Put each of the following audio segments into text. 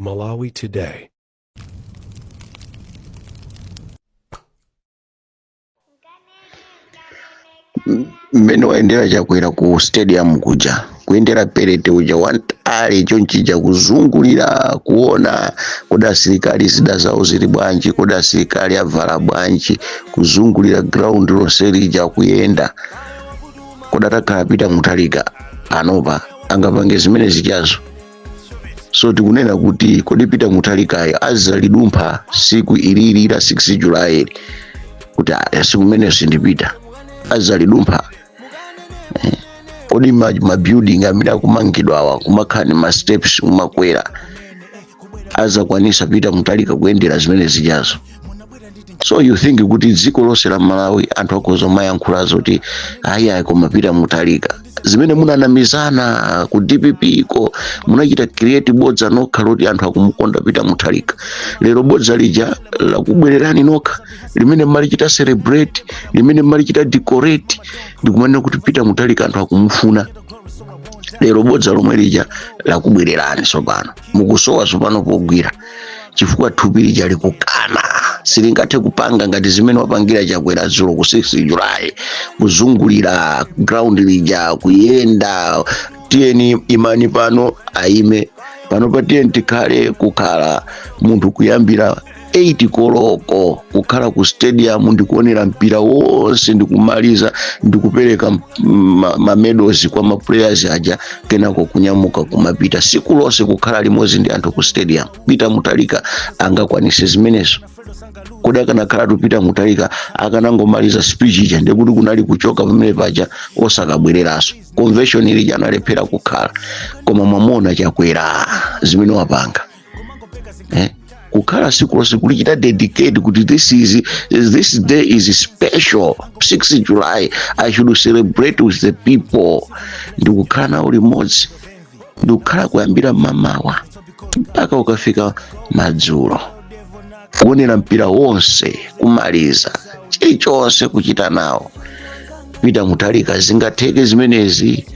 Malawi Today. Mmene wayendera Chakwera ku stadium kuja, kuyendera parade uja wantali chonchija, kuzungulira kuona kodi asilikali zida zawo zili bwanji, kodi asilikali avala bwanji, kuzungulira ground lonse lija kuyenda. Kodi atakhala Peter Mutharika panopa angapange zimene zijazo? So tikunena kuti kodi Peter Mutharikayo azalidumpha siku ilili la 6 July kuti siku limenelo sindipita, azalidumpha? Kodi ma building amene akumangidwa awa kumakhala ni ma steps kumakwera, azakwanisa Peter Mutharika kuyendera zimene zijazo? So you think kuti dziko lonse la Malawi anthu akhoza kumayankhula zoti ayi ayi, koma Peter Mutharika, zimene munanamizana ku DPP ko, munachita create bodza nokha loti anthu akumukonda Peter Mutharika. Lero bodza lija lakubwererani nokha, limene mmalichita celebrate, limene mmalichita decorate ndikumanena kuti Peter Mutharika anthu akumufuna. Lero bodza lomwe lija lakubwererani. Tsopano mukusowa tsopano pogwira, chifukwa thupi lija likukana, silingathe kupanga ngati zimene wapangira Chakwera dzulo ku 6 July, kuzungulira ground lija, kuyenda, tiyeni imani pano, aime pano pa, tiyeni tikhale, kukhala munthu kuyambira 8 koloko kukhala ku stadium ndikuonera mpira wonse, ndikumaliza ndikupereka ma medals kwa ma players aja, kenako kunyamuka kumapita, siku lonse kukhala limodzi ndi anthu ku stadium. Peter Mutharika angakwanise zimenezo? Kodi akanakhala tu Peter Mutharika akanangomaliza speech ija, ndekuti kunali kuchoka pamene paja osakabwereranso. Convention ilija analephera kukhala. Koma mwamona Chakwera zimene wapanga, eh? Kukhala siku lonse, kulichita dedicate kuti this day is special, 6 July, I should celebrate with the people, ndikukhala nawo limodzi, ndikukhala kuyambira mamawa mpaka ukafika madzulo, kuonera mpira wonse, kumaliza chilichonse kuchita nawo. Peter Mutharika zingatheke zimenezi?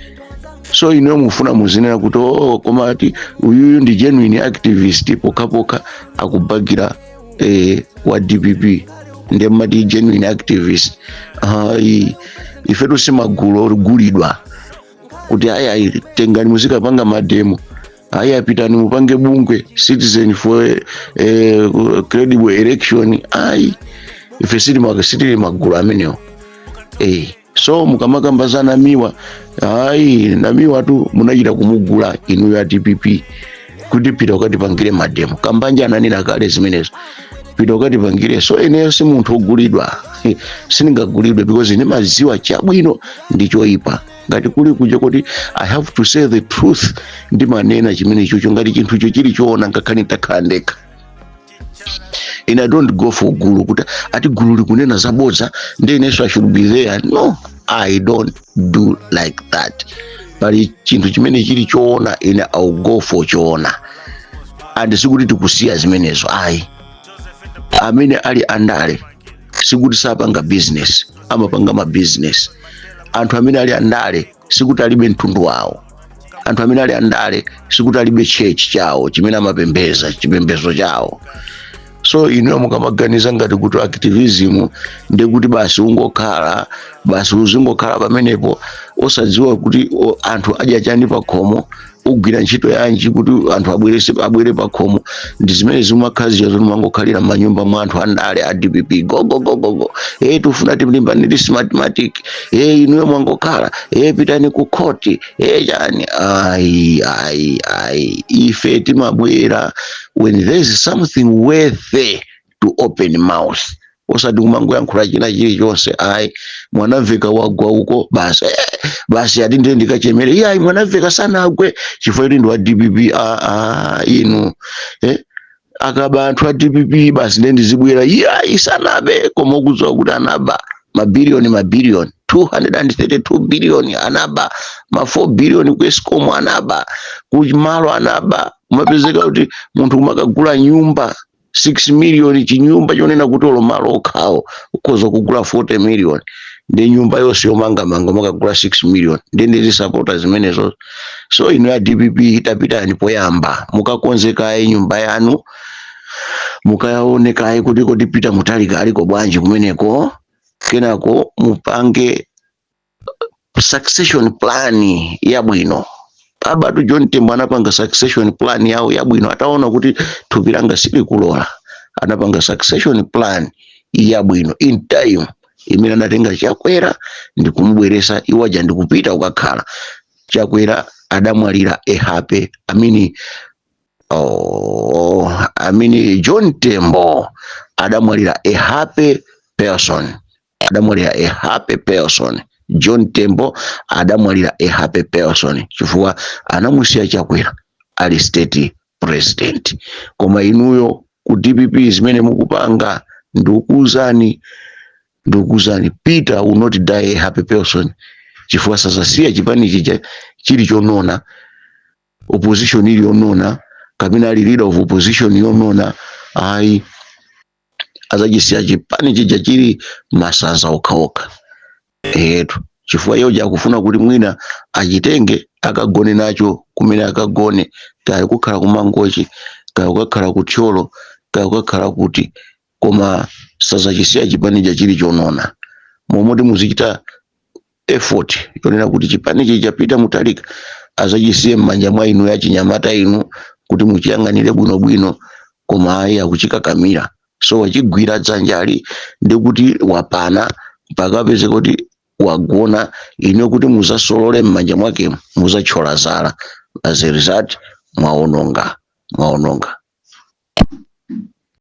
So inuyo mufuna muzinena kuti oh, koma ati uyuyu ndi genuine activist, pokhapokha akubakira wa DPP ndiye mmati genuine activist. Ayi, ifetu simagulu ogulidwa kuti ayi ayi, tengani muzikapanga mademo, ayi apitani mupange bungwe Citizen for Credible Election. Ayi, ife sitili magulu amenewo. So mukamakamba za Namiwa, ayi, Namiwa tu munachita kumugula inuyo ya DPP kuti pita ukatipangire mademo. Kambanja ananena kale zimenezo, pita ukatipangire. So ineyo si munthu ogulidwa, sindingagulidwe because ine maziwa chabwino ndi choyipa. Ngati kuli kuja kuti I have to say the truth, ndimanena chimene chocho ngati chinthucho chili choona, ngakhale nditakhala ndekha. Ine I don't go for gulu kuti ati gulu likunena zabodza ndi inenso I should be there. No, I don't do like that. Pali chinthu chimene chili choona, ine I'll go for choona. And sikuti tikusiya zimenezo, ayi. Amene ali andale sikuti sapanga business, amapanga ma business. Anthu amene ali andale sikuti alibe mtundu wawo. Anthu amene ali andale sikuti alibe church chawo chimene amapembeza, chipembedzo chawo. So inuyo mukamaganiza ngati kuti activism ndekuti basi ungokhala, basi uzingokhala pamenepo osadziwa kuti anthu adya chani pakhomo, ugwira ntchito yanji kuti anthu abwere pakhomo, ndi zimene zimakhala zija zoti mangokhalira m'manyumba mwa anthu andale a DPP, go go go go go, tifuna tilimbane ndi Smartmatic, inuyo mwangokhala, pitani ku khoti, chani. Ayi ayi ayi, ife timabwera when there's something worthy to open mouth, osati kumangoyankhula china chilichonse, ayi. Mwanamveka wagwa uko, basi basi ati ndiye ndikachemere. Iye ayi, Mwanamveka sanagwe chifukwa kuti ndi wa DPP. Ah, ah, inu, akaba anthu a DPP basi ndiye ndizibwera, iye ayi, sanabe, koma ukudziwa kuti anaba mabiliyoni, mabiliyoni 232 billion anaba, ma 4 billion ku Escom anaba, ku malo anaba. Kumapezeka kuti munthu kumakagula nyumba 6 million, chinyumba chonena kuti olo malo okhawo ukhoza kugula 40 million. Ndi nyumba yonse yomangamanga mwakagula 6 million, ndi ndizisapota zimenezo. So inu ya DPP, tapitani poyamba mukakonzekaye nyumba yanu, mukaonekaye kuti kodi Peter Mutharika aliko bwanji kumeneko. Kenako mupange succession plan yabwino. Abatu John Tembo anapanga succession plan yawo yabwino. Ataona kuti thupi langa silikulola, anapanga succession plan yabwino in time imene anatenga Chakwera ndikumubweresa iwaja ndikupita kukakhala. Chakwera adamwalira a happy, I mean, oh, I mean, John Tembo adamwalira a happy person, adamwalira a happy person. John Tembo adamwalira a happy person chifukwa anamusiya Chakwera ali state president. Koma inuyo ku DPP, zimene mukupanga, ndikukuuzani, ndikukuuzani, Peter will not die a happy person chifukwa sazasiya chipani chija chili chonona, opposition ili yonona, kapena ali leader of opposition yonona. Ayi, azachisiya chipani chija chili masanza okhaokha etu, chifukwa iye uja akufuna kuti mwina achitenge akagone nacho kumene akagone, kaya kukhala kuMangochi, kaya kukakhala kuThyolo, kaya kukakhala kuti, koma sazachisiya chipani chili chonona. Momoti muzichita effort yonena kuti chipani chija Peter Mutharika azachisiye m'manja mwa inu ya chinyamata inu kuti muchiyang'anire bwinobwino, koma ayi, akuchikakamira. So wachigwira dzanjali ndi kuti wapana mpaka apeze kuti wagona. Ine kuti muzasolole m'manja mwake muzathyola zala. As a result, mwaononga, mwaononga.